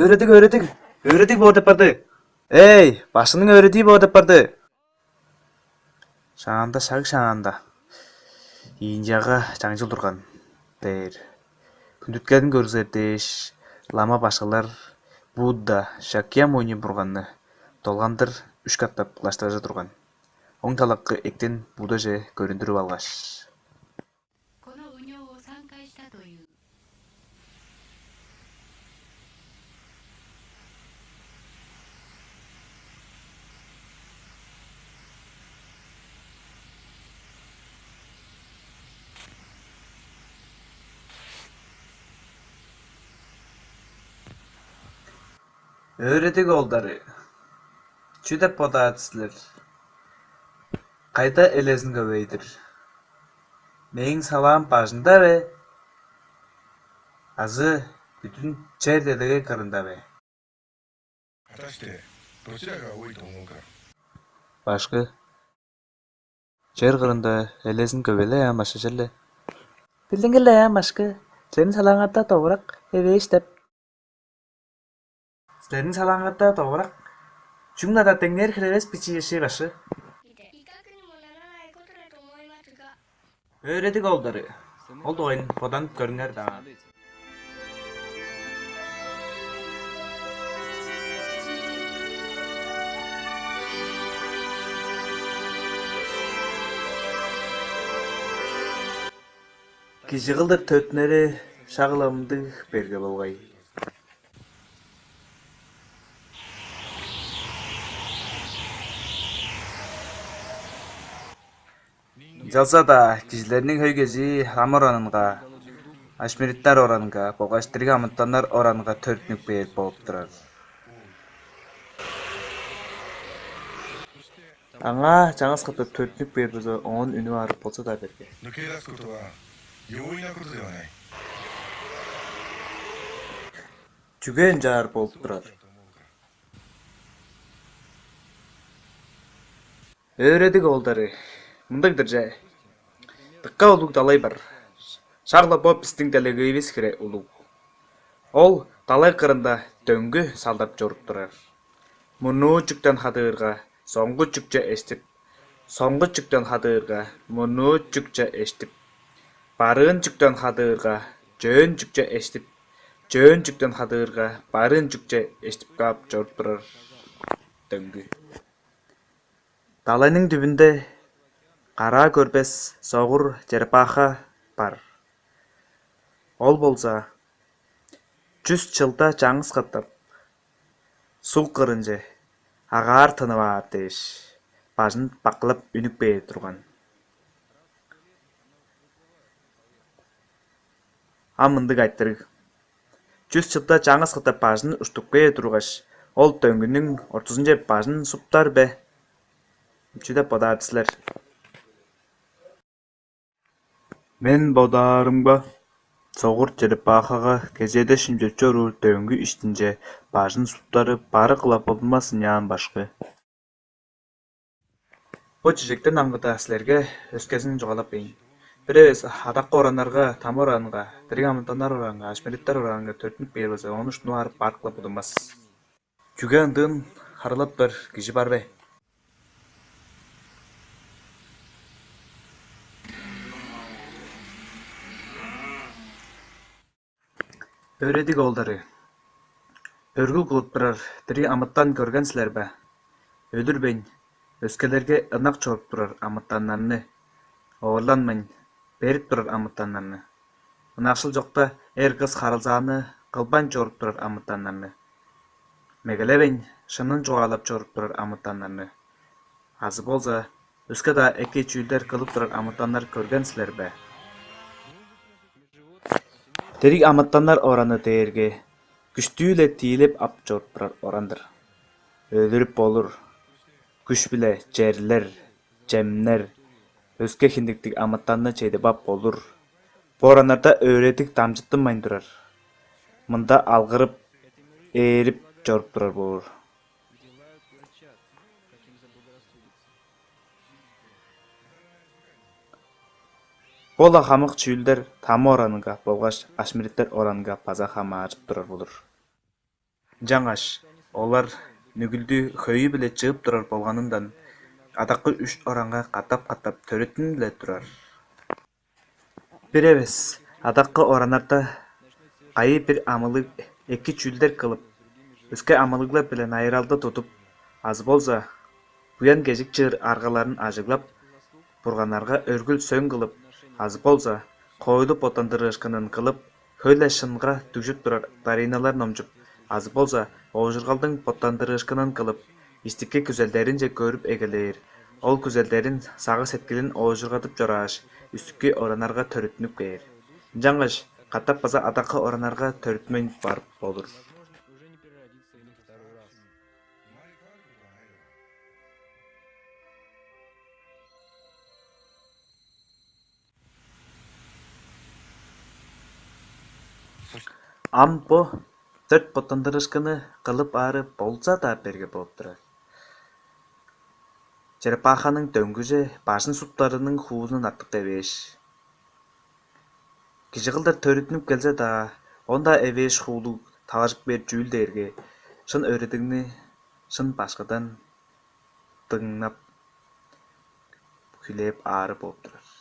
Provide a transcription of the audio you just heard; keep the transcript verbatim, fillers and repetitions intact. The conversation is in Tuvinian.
Өөредиг, өөредиг, өөредиг боор деп барды. Эй, башкының өөредии боор деп барды. Шаанда, шаг шаанда, Индияга чаңчыл турган дээр. Хүндүткелин көргүзер дээш, лама башкылар Будда, Шакьямуни бурганны долгандыр үш катап кылаштажа турган. Оң талакы эктен Буддаже көрүндүрүп алгаш. この御尿を散開したという。 Өөредиг оолдары, чүү деп бодаар силер? Кайда элезин көвей-дир? Мээң салаам бажында бе? Азы бүдүн чер делегей кырында бе? 果たしてどちらが多いと思うか。 Башкы, чер кырында элезин көвей-ле аан башкы черле? Билдингир-ле аан башкы, силерниң салааңарда довурак эвээш деп. Силерниң салааңарда довурак чүң-на-даа деңнээр хире эвес бичии ышыы башкы. Өөредиг оолдары, ол дугайын боданып көрүңер даан. Кижи кылдыр төттүнери шак-ла ындыг берге болгай. Ынчалза-даа кижилерниң хөй кезии лама оранынга, ашмириттер оранынга болгаш дириг амытаннар оранынга төрүттүнүп бээр болуп турар. Аңаа чаңгыс катап төрүттүнүп бээр болза, оон үнүп аарып болза-даа берге. 容易なことではない。 Чүге ынчаар болуп турар? Өөредиг оолдары, мындыг-дыр че. Дыка улуг далай бар. Шак-ла бо бистиң делегейивис хире улуг. Ол далай кырында дөңгү салдап чоруп турар. Мурнуу чүктен хадыырга, соңгу чүкче эштип, соңгу чүктен хадыырга, мурнуу чүкче эштип, барыын чүктен хадыырга, чөөн чүкче эштип, чөөн чүктен хадыырга, барыын чүкче эштип каап чоруп турар дөңгү. Далайның дүвүнде караа көрбес согур черепаха бар. Ол болза, чүс чылда чаңгыс катап суг кырынче агаар тынып аар дээш, бажын баккылап үнүп кээр турган. Ам мындыг айтырыг. Чүс чылда чаңгыс катап бажын уштуп кээр тургаш, ол дөңгүнүң ортузунче бажын суптар бе? Чүү деп бодаар силер? Мен бодаарымга, согур черепахага кезээде шимчеп чоруур дөңгү иштинче бажын суптары барык-ла болбас ыйнаан башкы. Бо чижектен аңгыда силерге өскезин чугаалап бээйн. Бир эвес адаккы ораннарга, тама оранынга, дириг амытаннар оранынга, ашмериттер оранынга төрүттүнүп бээр болза, ону шуну аарып барык-ла будунмас. Чүге ындыын харыылап бээр кижи бар бе? Өөредиг оолдары, өргүл кылып турар дириг амытан көрген силер бе? Өлүрбейн, өскелерге ынак чоруп турар амытаннарны, оорланмайн, берип турар амытаннарны, ынакшыл чокта эр-кыс харылзааны кылбайн чоруп турар амытаннарны, мегелевейн, шынын чугаалап чоруп турар амытаннарны, азы болза өске-даа эки чүүлдер кылып турар амытаннар көрген силер бе? Дириг амытаннар ораны дээрге күштүү-ле тиилеп ап чоруп турар оран-дыр. Өлүрүп болур, күш-биле черлер, чемнер, өске хиндиктиг амытанны чедип ап болур. Бо ораннарда өөредиг дамчыттынмайн турар. Мында алгырып, ээрип чоруп турар болур. Бо-ла хамык чүүлдер тама оранынга болгаш ашмириттер оранынга база хамааржып турар болур. Ынчангаш олар нүгүлдү хөйү-биле чыып турар болганындан, адаккы үш оранга катап-катап төрүттүнүп-ле турар. Бир эвес адаккы ораннарда кайы бир амылыг эки чүүлдер кылып, өске амылыглар-биле найыралды тудуп, азы болза буян кежик чыыр аргаларын ажыглап, бурганнарга өргүл-сөң кылып, азы болза хоойлу боттандырыышкынын кылып, хөй-ле шынга дүгжүп турар дарыйналар номчуп, азы болза оожургалдың боттандырыышкынын кылып, иштики күзелдеринче көрүп эгелээр. Ол күзелдерин, сагыш-сеткилин оожургадып чорааш, үстүкү ораннарга төрүттүнүп кээр. Ынчангаш катап база адаккы ораннарга төрүттүнмейн барып болур. Ам бо дөрт боттандырыышкынны кылып аары болза-даа берге болуп турар. Черепаханың дөңгүже бажын суптарының хуузундан артык эвээш. Кижи кылдыр төрүттүнүп келзе-даа, он-даа эвээш хуулуг талажып бээр чүүл дээрге шын өөредигни шын башкыдан дыңнап, хүлээп аары болуп турар.